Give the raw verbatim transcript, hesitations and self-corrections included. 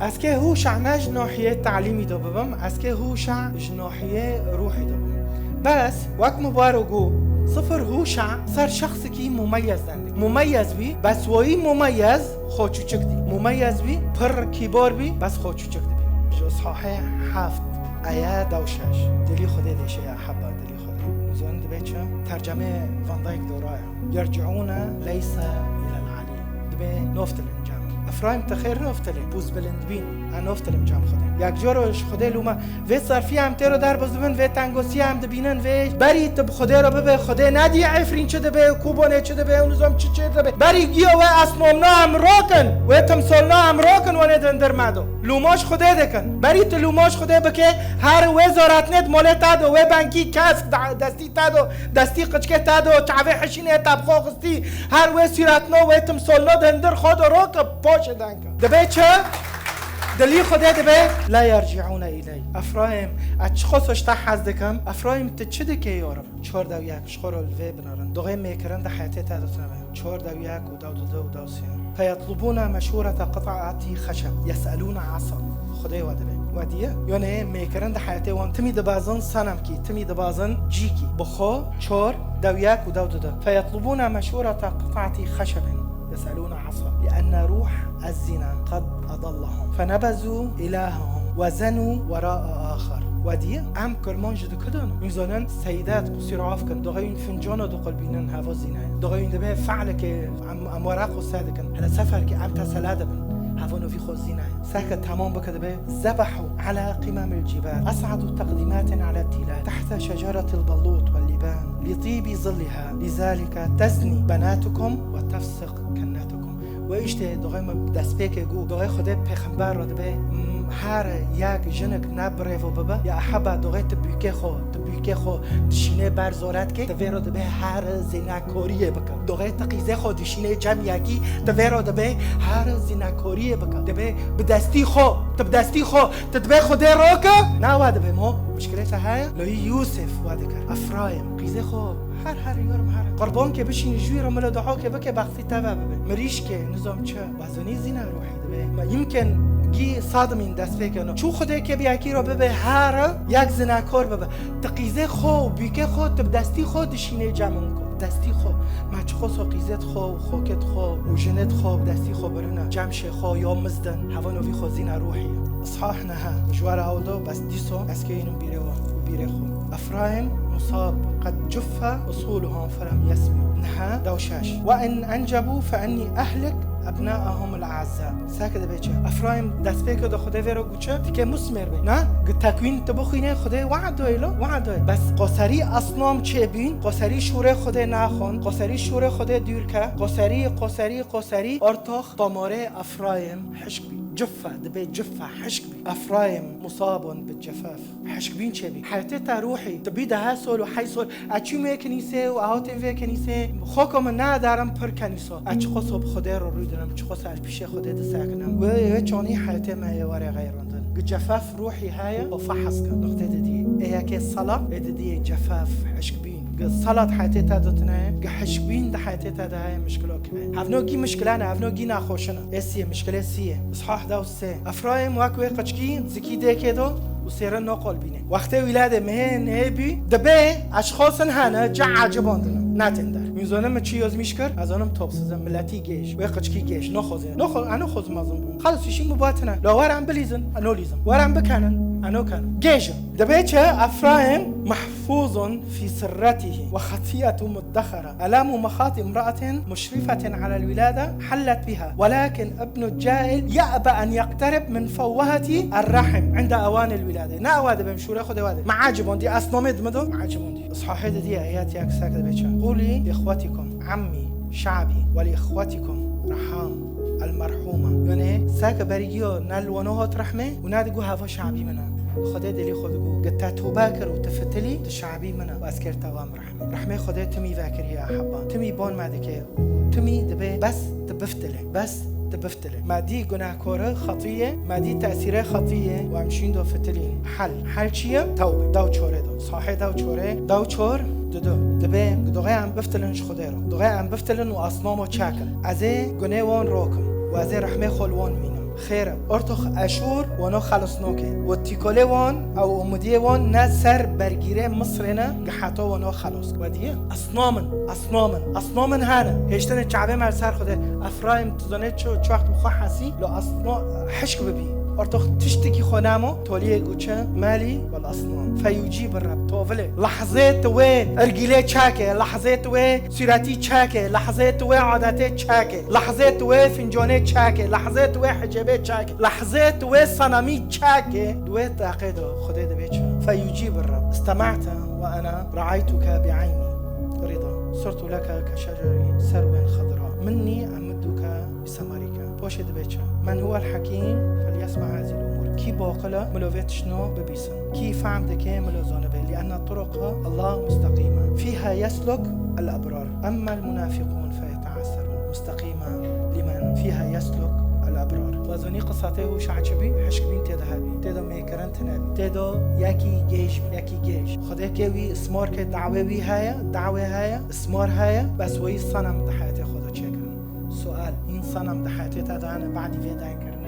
Ez kê Hûşa ne ji nahiyê talîmî de bibim, ez kê Hûşa ji nahiyê ruhî de bibim. Bes, wek Mubarek got, sifir Hûşa ser şexsikî mumeyez dendek. Mumeyez bî, bes woyî mumeyez xwe çûçik dî. Mumeyez bî, pir kîbar bî, bes xwe çûçik dibî. Ji Îshahê heft, aya dew şeş. Dilî Xwedê dêşe ya heba dilî Xwedê. Hûn zanin dibê çi? Tercemê Van Dijk dora ye. Yerciûne leyse îlel alî. Dibê noftilin cem. Efraîm, te xêr noftilê. Bûz bilind bîn. E noftilim cem Xwedê. Yek coro ji Xwedê lûma. Vê serfiya em têro derbas dibin, vê tengosiya em dibînin, vê berî tu bi Xwedê re bibe, Xwedê nedî Efrîn çi dibe, Kûbonê çi dibe, û nizam çi çê dibe. Berî giyo wê esnomna em rokin, wê timsolna em rokin, wenê di hundir me do. Lûma ji Xwedê dikin. Berî tu lûma ji Xwedê bike, her wê zoratnê di molê te do, wê benkî kesk da-, destî te do, destî qiçkê te do, çavê hişînê te bi xwe xistî, her wê sîratno, wê timsolno di hundir xwe do roke, poşê denke. Dibê çi? Dilî Xwedê dibê, "La yerciûne îley." Efraîm, ez çi xweso ji te hez dikim? Efraîm, tu çi dikê yorim? Çor dew yek, ji xwe re li vê binirin. Doxê mêkirin di heyetê te de tune be. Çor dew yek û dew du û dew sê. Feyetlubûne meşûrete qit'atî xeşeb. Yeselûne asa. Xwedê we dibê. We diye? Yonê mêkirin di heyetê wan timî dibazin senemkî, timî dibazin cîkî. Bi xwe çor dew yek û dew du. Feyetlubûne meşûrete qit'atî xeşebin. Yeselûne asa. Lienne rûh ezzîne qed edellahum. Fenebezû îlahahum. Wezenû weraa axer. We diye? Em kirman ji dikidan. Hûn zanin seydet, qusîr af kin. Doxê hûn fincana diqulbînin heva zînayê. Doxê hûn dibê fe'lekê em, em wereq û se dikin. Hele seferkê em tesela dibin. Heva novî xwe zînayê. Seke temam bike dibê. Zebehu ala qimamil cibal. Es'adu teqdîmatin ala tîlal. Tehte şeceratil balût vel lîban. Li tîbi zilliha. Lizalike tezni benatukum ve tefsiq kennatukum. Wê îştê doxê min destpêkê got, doxê Xwedê pêxember re dibê, m, her yek jinik ne birêvo bibe, ya heba doxê tu bûkê xwe, tu bûkê xwe dişînê ber zoretkê, tu vê re dibê her zînakoriyê bike. Doxê tu qîzê xwe dişînê cem yekî, tu vê re dibê her zînakoriyê bike. Dibê bi destî xwe, tu bi destî xwe, tu dibê Xwedê roke, na wa dibê mo, mişkilê te heye? Loyî Yûsif wa dikir, Efrayim, qîzê xwe her, her yorim her. Qurbankê bişînî jûyî re milo duakê bike, bextî te ve bibe. Mirîşkê, nizam çi. Wezanî zîna ruhî dibe. Me yimken gî sadimîn dest pê keno. Çû Xwedê ke bi yekî re bibe, her yek zinakor bibe. Ti qîzê xwe û bîkê xwe, ti bi destî xwe dişînê cem in ku. Destî xwe. Me çi xwe so qîzêt xwe û xokêt xwe û jinêt xwe bi destî xwe birine. Cem şê xwe ya mizdin. Heva novî xwe zîna ruhî. Îshah nehe. Ji we re ew do, bes dîso ez keyînim bîrê we û bîrê xwe. Efrayim musab qed cuffe usûluhum felem yesmî. Nehe dew şeş. Ve in encebu fe ennî ehlik ebnaehum el-e'ezza. Seke dibe çi? Efrayim destpêke de Xwedê vê re got çi? Dike musmêr be. Ne? Gi Tekwîn tu bixwîne Xwedê we'doyê lo, we'doyê. Bes qoserî esnam çêbîn, qoserî şûrê Xwedê naxwin, qoserî şûrê Xwedê dûr ke, qoserî, qoserî, qoserî, ortox, tomarê Efrayim hişk bî. Cuffe, dibe cuffe, hişk bî. Efrayim musabun bi cefaf. Hişkbîn çêbî. Heyetê te ruhî. Tu bî dehe sol û heyt sol. Ez çûm vê kenîsê û ez hatêm vê kenîsê. Xweko min nederim pir kenîso. Ez çiqo sob Xwedê re rûdinem, çiqo ser pîşê Xwedê disekinim. Wê, wê çonî heyetê me yê were xeyrandin. Gi cefaf ruhî heye, o fehs ke. Noqtê didiyê. Ê yekê salat, ê didiyê cefaf, hişkbîn. Gi salat heyetê te de tune ye, gi hişkbîn di heyetê te de heye, mişkilo ke heye. Hevno gî mişkilane, hevno gî naxoşine. Ê siyê, mişkilê siyê. Îshah dew Sê. Efrayim wek wê qiçkî zikî dêkê do û sêrin noqolbîne. Wextê wîladê mehê nehê bî, dibê eşxosin hene, ci ecibandine. Netin der. Min zone min çi yozmîş kir? Ez onim topsizim, miletî gêj. Wê qiçkî gêj. Noxozê. Noxo-, eno xozim mezin bûm. Xalis işim bu batine. La werin bilîzin, eno lîzin. Werin bikenin, eno kenin. Gêjin. Dibê çi? Efrayim mahfuzun fî sirretihi ve xatiyetu muddexere. Elamu mexati imraatin muşrifetin alel wilade hallet biha. Welakin ibnu cahil ya'be en yaqterib min fevvehati errahim inde ewanil wilade. Ne ewa dibim şûre xwe de wa de. Me acibon di esnomê dime do. Me acibon di. Îshahê de diye ayet yak sak de beçe. Quli ihwetikum ammi şabi ve li ihwetikum raham el merhuma. Yani sake berigiyo nel wano hot rahme û ne digu hava şabi mina. Xwedê dilî xwe digu. Ge te tobe kir û te fitilî, tu şabi mina. Û ez kir te wa mirhim. Rehmê Xwedê timî vekiriye heba. Timî bon me dike. Timî dibe bes tu biftile. Bes tu biftile. Me dî gunehkore xetîye, me dî tesîrê xetîye û em şîn do fitilîn. Hel. Hel çi ye? Tewbe. Dew çore do. Sahê dew çore. Dew çor, didu. Dibe, doxê em biftilin ji Xwedê re. Doxê em biftilin û asnamo çekin. Ez ê gunê wan rokim. Û ez ê rehmê xwe li wan mînim. Xêr e. Ortox Eşûr wano xelosnokê. Û tîkolê wan ew umidiyê wan ne ser bergîrê Misrê ne, giheto wano xelos. Wediye. Esnam in, esnam in, esnam in hene. Hêştene çavê me li ser Xwedê. Efraîm, tu zanê çi, çi wext bi xwe hesî, lo esna-, hişk bibî. Ortox tiştekî xwe namo, toliyê û çi, melî, wel esnam. Feyucî bi Reb, tovilê. Lehzê tu wê ergîlê çekê, lehzê tu wê sûretî çekê, lehzê tu wê adetê çekê, lehzê tu wê finconê çekê, lehzê tu wê hicêbê çekê, lehzê tu wê senamî çekê, di wê deqê de Xwedê dibê çi? Feyucî bi Reb. Istema'te ve ena re'aytuke bi eyni. Rida. Sirtu leke ke şecerî serwên xidra. Minni emidduke bi semarike. Poşê dibê çi? Men huwel hekîm, felyesma hazil umur. Kî boqil e, milo vê tiştno bibîsin. Kî fehm dike, milo zanibe. Li'enne turuq Allah musteqîme. Fiha yesluk el ebrar. Emmel munafiqun feyete'asserun. Musteqîme limen fiha yesluk el ebrar. Wezanî qisatê û şaçibî, hişkbîn tê de hebî. Tê de mêkirin tine bî. Tê de yekî gêj, yekî gêj. Xwedê ke wî ismor ke dawê wî heye, dawê heye, ismor heye, bes weyî sanam di heyetê xwe de çêkirin. Sual, hîn sanam di heyetê te de hene, badî vê dayin kirin?